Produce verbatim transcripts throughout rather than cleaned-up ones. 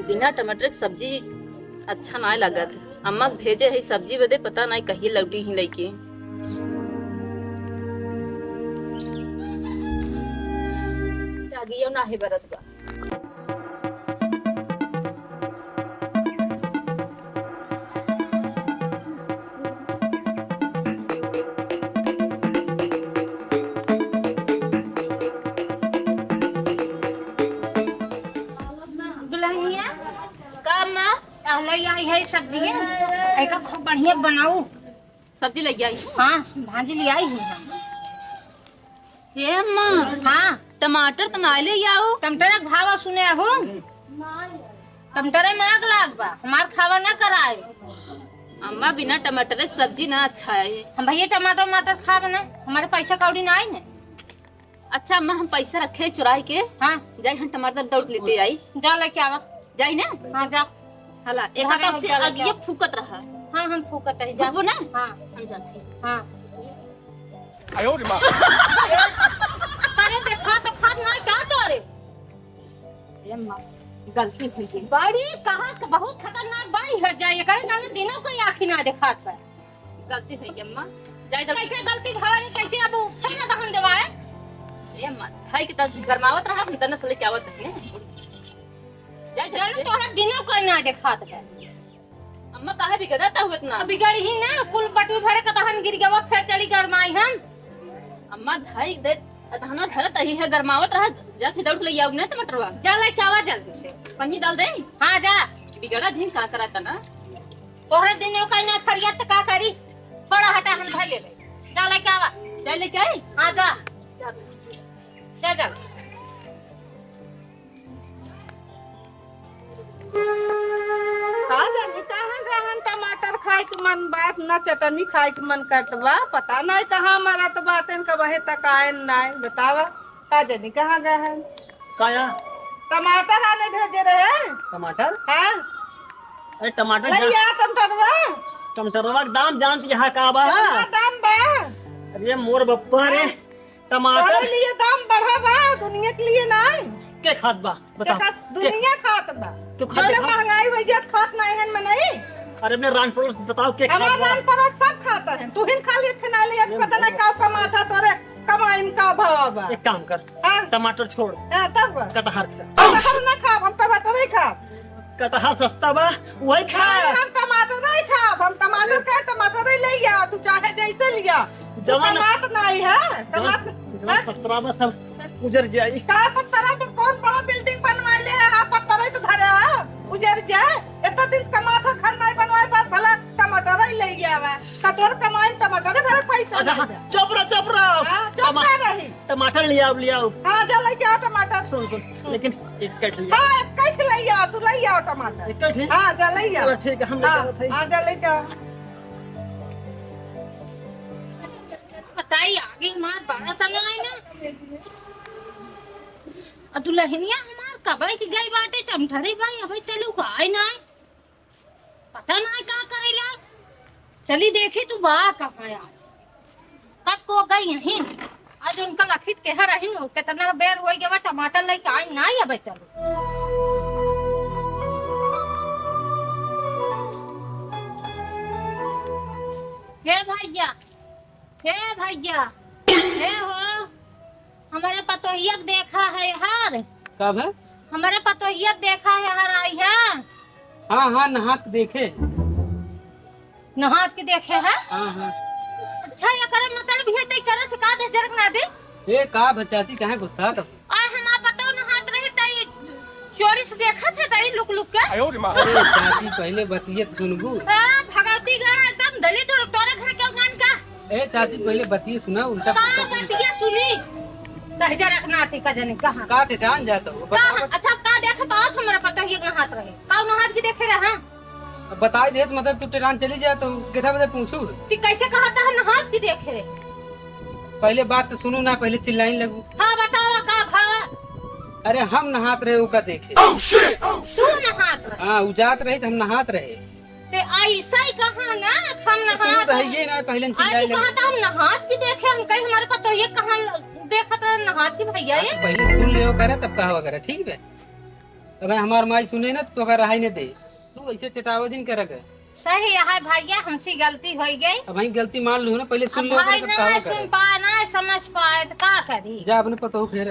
बिना टमाटर के सब्जी अच्छा नाय लागत। अम्मा के भेजे है सब्जी बदे, पता नाय कहिए लौटी ही लइके। जागियो नाहीं बरत बा। दुल्हनिया, का अम्मा? आ, लइ आई है सब्जी, एका खूब बढ़िया बनाऊ। सब्जी लइ आई? हाँ, भाजी लइ आई हूँ हम। हे अम्मा, हाँ। टमाटर त ना ले आओ। टमाटर के भाव सुने आहू? टमाटर में आग लाग बा, हमार खावा ना कराए। अम्मा, बिना टमाटर के सब्जी ना अच्छा है। हम भैया टमाटर, टमाटर खाब ना, हमारे पैसा कौड़ी ना आई ना। अच्छा अम्मा, हम पैसा रखे चुराए के। हाँ। जाई हम टमाटर दौड़ लेते आई। जा लेके आवा। जाई ना? हाँ, जा। हला, एक घरे हाथ से जा लेके आगिए आवा। फूकत रहा। हाँ, हम फूकत रही, जा। फूकबो ना? हाँ। हम जाते हैं। हाँ। आयो रे माँ। अरे देखा तो खात ना क्या तो रे? ए माँ, गलती हो गई। बड़ी कहाँ क-, बहुत खतरनाक बाई हट जाए, एकरे जाने दिनों कोई आँखी ना देखात बा। गलती हो गई अम्मा। जाए दो। कैसे गलती भवा रे, कैसे अब उठे ना दहन देवाए? ए अम्मा, भाई के तस गरमावत रहा, हम तनस लेके आवत रहे। जाए जाने दो। तोहरा दिनों कोई ना देखात बा। अम्मा, काहे बिगड़त हुए इतना? अब बिगड़ ही ना, कुल बटुई भरे कतहन गिर गवा, फिर चली गरमाई हम। अम्मा, धाई दे, अतहना धरत ही है, गरमावत रह, जा के दौड़ ले आओ ना टमाटरवा। जा लेके आवा जल्दी से। पानी डाल दे। हाँ, जा। बिगड़ा दिन का करत ना? तोहरे दिन का ना फरियत का करी? बड़ा हटा हम धर ले रही। जा लेके आवा। जा लेके आई? हाँ, जा। जा, जा। का जानी कहाँ गहन टमाटर खाए के मन बात, ना चटनी खाए के मन करत बा, पता नहीं कहाँ मरत बातेन, कबहे तक आएन नाय, बतावा, का जानी कहाँ गहन। काया? टमाटर आने भेजे रहे। टमाटर? हाँ। अरे टमाटर लइ जा- आ टमाटरवा। टमाटरवा के दाम जानत यहाँ का बा? कितना दाम बा? अरे मोर बप्पा रे, हाँ। टमाटर। तोरे लिए दाम बढ़ा बा, दुनिया के लिए नाय। के खात बा? बताओ। देखा, के दुनिया खात बा। तू खा जौने देखा। महंगाई होइ जात खात नाहीं हन मनई। अरे अपने रान पड़ोस बताओ के खात हमार बा? रान पड़ोस सब खात हन। तू हिन खा लिए, खिना लिए, ये पता ना बोलो। का कमात ह तोरे कमाई में का भाव बा। एक काम कर, हाँ। टमाटर छोड़। हाँ, तब बा। कटहर खा। कटहर ना खाब, हम टमाटर ही खाब। कटहर सस्ता बा, वही खा। नहीं, हम टमाटर नहीं खाब, हम टमाटर ए। खाए, टमाटर ही ले आ, तू चाहे जैसे लिया। तू जवन कमात नहीं है, जवन, कमात, जवन हाँ? पतरा बा सब उजर जाई। का पतरा पर कौन बड़ा building बनवाइले है? हाँ, पतरा ही तो धरे है, उजर जाए। इतना दिन से कमात हो, घर नहीं बनवाए, बस भला टमाटर ही ले गया है। कटोर कमाई, टमाटर ही भरे पैसा अच्छा, ले गया। चुप रह, चुप रह। हाँ, चुप टमा-, ना रही। टमाटर ले आओ, ले आओ। हाँ, जा लेके आओ टमाटर। सुन, सुन, लेकिन एक कट ले आओ। हाँ, एक कट ले आओ, तू ले आओ टमाटर। एक कट ही? हाँ, जा ले आओ। चलो, ठीक है, हम लेके हाँ, आवत हई। हाँ, जा लेके आओ। बताई, आगे मार बड़ा तना है ना। आ दुल्हनिया हमार कबई के गई बाटे, टमटरी बाई, अबे चलू का आई ना। पता नाय का करेला। चली देखी तू बा कहाँ आज। कब को गई यहीं। आज उनका लखित कह रही हूँ, कितना बेर हो गया, टमाटर लेके आई नाय, अबे चलो। हे भैया, हे भैया, हे हो, हमारे पतोहिया के देखा है यार। का भे? हमारे पतोहिया के देखा है यार, आई है। हाँ, हाँ, नहात के देखे। नहात के देखे है? हाँ, हाँ। अच्छा, एकरे मतलब ये तय करे से का दे जरक ना दे? ए, का भे चाची, काहे गुस्सा तब? आ, हमार पतोह नहात रही तई चोरी से देखत है तई लुक लुक के। अरे चाची, पहले बतिये तो सुनबू। हाँ, भगवती गया एकदम दलित और तोरे घर के गान का। ए चाची, पहले बतिये सुना, उल्टा का पुल्टा सुनता। बतिये सुनी? कह जा रखना थी का जाने कहाँ। का टेटान जाता हो, का, बतावा। अच्छा, का देख पास हमरा पतोहिया नहात रहे। का नहात की देखे रहा? अब बताई देत, मतलब, तू टेटान चली जा, तो केथा बदे पूछू? तू कैसे कहा था हम नहात की देखे रहे? पहले बात तो सुनू ना, पहले चिल्लाइन लगू। हाँ, बतावा, का भावा? अरे, हम नहात रहे, ओका देखे। तू नहात रहे? हाँ, उ जात रही, तो हम नहात रहे। ते ऐसा ही कहा ना, हम तो नहात तू रहे। रहिए ना, पहले आज चिल्लाइन तू लगू। कहा था हम नहात की देखे, हम कहीं हमारे पतोहिया कहाँ देखत रहे नहात की भैया आज ये? पहले सुन ले, करे, तब कहा वगैरह, ठीक बे? अबे हमार माई सुने ना तो तोका रहाई न दे। तू ऐसे चटावे दिन करे के। सही है भैया, हमसे गलती होइ गई। अब भाई गलती मान लू ना, पहले सुन अब लो, भाई ओकरे ना कहा सुन करे। पाए, ना समझ पाए तो का करी? जा अपने पतोह फेर।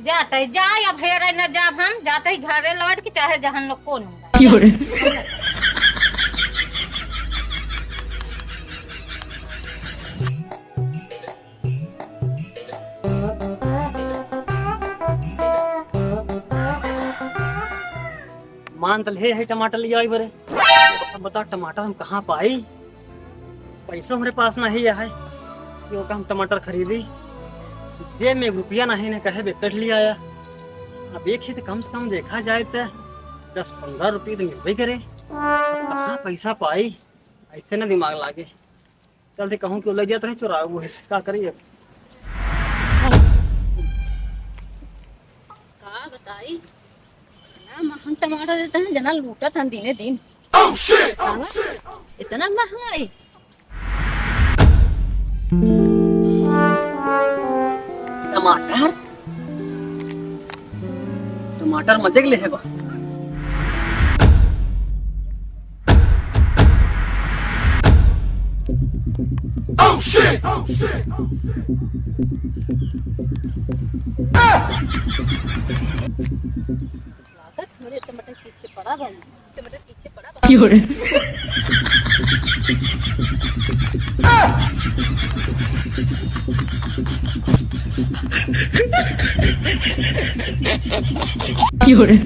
जाते जाए, अब हेरे न जाब हम, जाते ही घरे लौट के चाहे जहन लोग कौन होगा। की हो रे? मान त ले है टमाटर ले आई बरे। अब बता टमाटर हम कहाँ पाई? पैसा हमरे पास नहीं है कि ओका हम टमाटर खरीदी। जेब में एक रुपया नहीं ने कहे बेकट ले आया। अब एक ही तो कम से कम देखा जाए तो दस पन्द्रह रुपये तो मिलबे करे। अब कहाँ पैसा पाई? ऐसे ना दिमाग लागे। चल दे कहूँ क्यों ले जात रहे चोरा वो है का करी अब। का बताई, इतना महंग टमाटर देते हैं, जना लूटत हैं दिने दिन। Oh, shit! Oh, shit! इतना महंगाई। टमाटर, टमाटर मजे के ले है बा। Oh, shit! Oh, shit! लागत हमरे टमाटर पीछे पड़ा बा, टमाटर पीछे पड़ा बा। की हो रे? की हो रे? ए,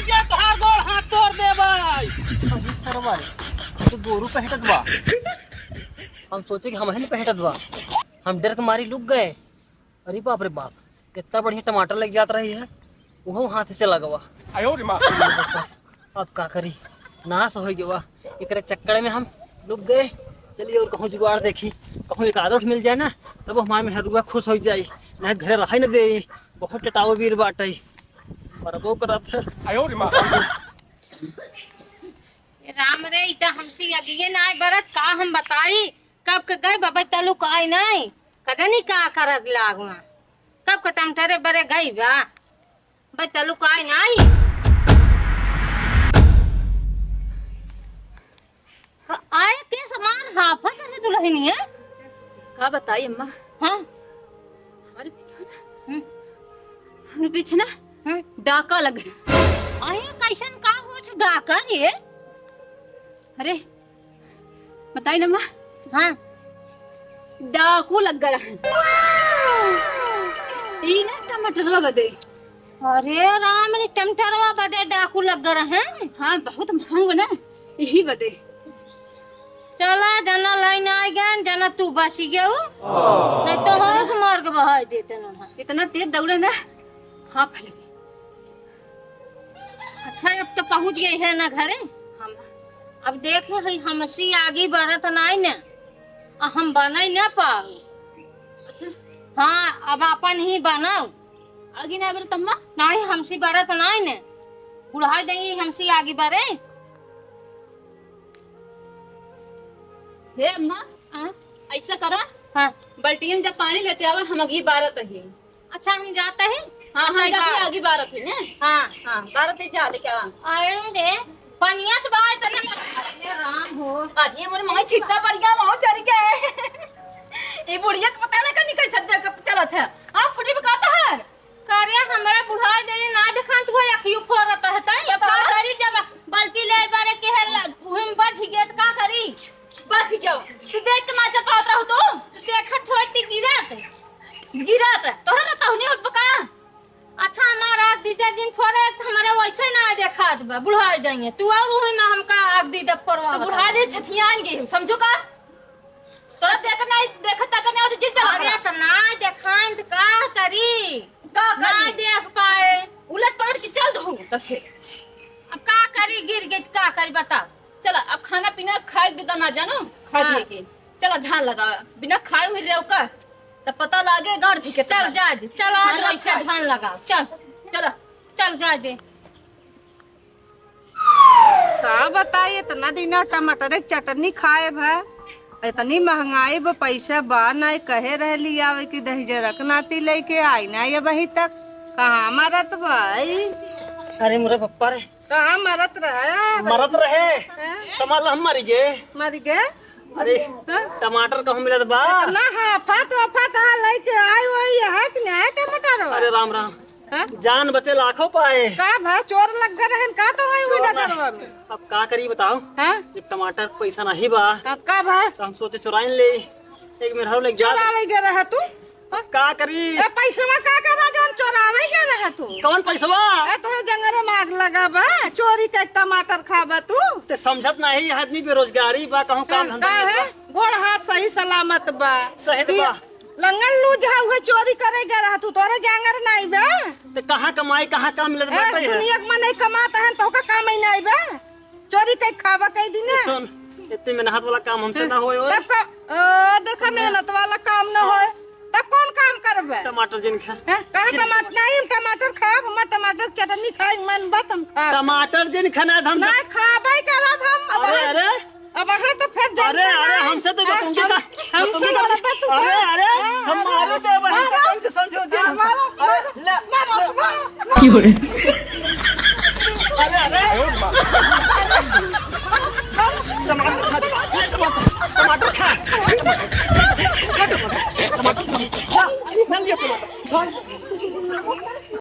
ये तोहार गोड़ हाथ तोड़ दे भाई। अरे सरवा, तो गोरू पहटत बा। हम सोचे कि हम ही पहटत बा। हम डर के मारी लुक गए। अरे बाप रे बाप, इतना बढ़िया टमाटर लग जात रही है, वो हाथ से लगवा। आयो रे माँ। अब का करी, नाश हो गवा। एकरे चक्कर में हम लुक गए। चलिए और कहूँ जुगाड़ देखी, कहूँ एक आदत मिल जाए ना, तब हमारे मेहरुआ खुश हो जाए, नहीं घरे रहे न दे। बहुत टटाओ वीर बाटे, मरबो करत है। आयो रे माँ। राम रे, ई त हमसे अगिए ना बरत, का हम बताई। कब के गए बा, बतलू का आई नहीं, कदनी का करत लागवा। कब के टमटरे बरे गई बा, बतलू का आई नहीं। क-, आए के समान हाफत है दुल्हनिया। का बताई अम्मा? हाँ। हमारे पीछे ना, हम्म। हमारे पीछे ना, हम्म। डाका लग गया। आए कैसन का हो छ डाका रे? अरे, बताई ना माँ। हाँ। डाकू लग गया है। ई ना टमाटरवा बदे। अरे राम रे, टमाटरवा बदे डाकू लग गया है? हाँ, बहुत महंग ना, यही बदे। चला, जना लाइन आ गए, जना तू बच गयो। नहीं तो हम के मार के बहाई देते ना। इतना तेज दौड़े ना, हाँ, फैल गई। अच्छा, अब तो पहुँच गई है ना घरे। हाँ, माँ। अब देखे है, हमसे आगे बढ़त नाई न, आ हम बने न पाऊ। अच्छा। हाँ, अब अपन ही बनाओ। आगे ना बढ़त अम्मा? नहीं, हमसे बढ़त नाई न, बुढ़ाई देंगे, हमसे आगे बढ़े। हे अम्मा, हाँ? ऐसा करा, हाँ। बाल्टी में जब पानी लेते आवा, हम अगी बारत ही। अच्छा, हम जाते हैं। हाँ, हाँ, हम जाते हैं, आगी बारत ही, ने? हाँ। हाँ, बारत ही जा, लेके आवा। अरे रे, पनिया तो बा, इतना मत-, अरे राम हो। अरे, मोरे माई छिट्टा पड़ गया, माँ चढ़ के। ये बुढ़िया को पता ना कहीं कैसे देख के चलत है। आप फुटी में कहता है। करे हमरा बुढ़ाई देली ना देखान तू अखियो फोरत है तई अब का करी जब बाल्टी ले बारे के है ला-, उहे में बच गए तो का करी? बच गयो। तू देख के मजा पावत रहू तू। तू देखत होई ती गिरत। गिरत। तोहरा रहता हूँ नहीं होत बका। अच्छा हमारा दीदा दिन फोरे तो हमारे वैसे ना देखात बा बुढ़ाई जाइए तू और उहे में हमका आग दीदा फोरवा तो बुढ़ा दे छठियान गई समझो का? तोरा देख नहीं, देखत तक नहीं होत, जिन चला अरे, भला। तो ना देखान, तो का करी? का ना करी? देख पाए। उलट पलट के चल दहू, तसे। अब का करी, गिर गई, तो का करी, बताओ। चला, अब खाना पीना खाए बिना ना जानो, खा हाँ। पिए के। चला, धान लगावा। बिना खाए हुए रहो का? तब पता लागे, गाड़ दी के चल, तब। जा दे, चल, आज खाना वैसे खाए। धान लगाओ, चल। चला। चल, जा दे। का बताई, इतना दिना टमाटर के चटनी खाए भा, इतनी महंगाई बा, पैसा बा नाई, कहे रहली आवे कि दही जरा के नाती लेके आई नाई अबही तक। कहाँ मरत भाई? अरे मोरे पप्पा रे। कहाँ मरत रहे? मरत रहे। हाँ? समाज ला हम मरी गे। मरी गे? अरे, हाँ? टमाटर कहूँ मिलत बा? इतना हाफत वाफत आ लइके आई वही है कि नहीं टमाटर? अरे राम राम। हाँ? जान बचे लाखों पाए। का भा चोर लग गए रहन का तो है वही चोर ना। डगरवा में? अब का करी बताओ? हाँ? जब टमाटर पैसा नहीं बा, हाँ, का भा? तो हम सोचे चुराइन ले। एक मेहरारू लेके जा। चुरावे गए रहा तू? हाँ? का करी? ए, पैसवा का करा जौन चुरावे गए रहा तू? कौन पैसवा? ए, तोहरे जंगरे में आग लगा बा, चोरी के टमाटर खाबा तू? ते समझत नहीं, आदमी बेरोजगारी बा, कहूँ काम हाँ, धंधा का नहीं है? बा। गोड़ हाथ सही सलामत बा। सही तो ती-, बा। लंगड़ लूज है, उहे चोरी करे गए रहा तू, तोहरे जांगर नाई बा। ते कहाँ कमाई, कहाँ काम मिलत ए, बाटे है? दुनिया के मनई कमात है, तो का काम ही नाई बा। चोरी कई खाबा कई दिन। ए, सुन, इतनी मेहनत वाला काम हमसे ना होए, ओए। तब का, ओ, देखा, मेहनत वाला काम ना होए, तब कौन काम करबे? टमाटर जिन खा। हैं? कहाँ जिन टमाटर? नहीं, हम टमाटर खाब, हमार टमाटर के चटनी खाई, मन बा, हम खाब। टमाटर जिन खाना, हम ना खाबे करब हम, अब अरे, हम, अरे। अब अगर तो फिर अरे, जाइए अरे, ना। हमसे तो हाँ, बताऊंगी हम, का? हमसे बताऊंगी का? लड़ता तू अरे, कर। अरे, हाँ, हम अरे, मारे तो अब हम मारो। कतन के समझो जी। हाँ, मारो, अरे, मारो, ले, मारो, ले। मारो। क्यों रे? अरे, अरे। टमाटर खा,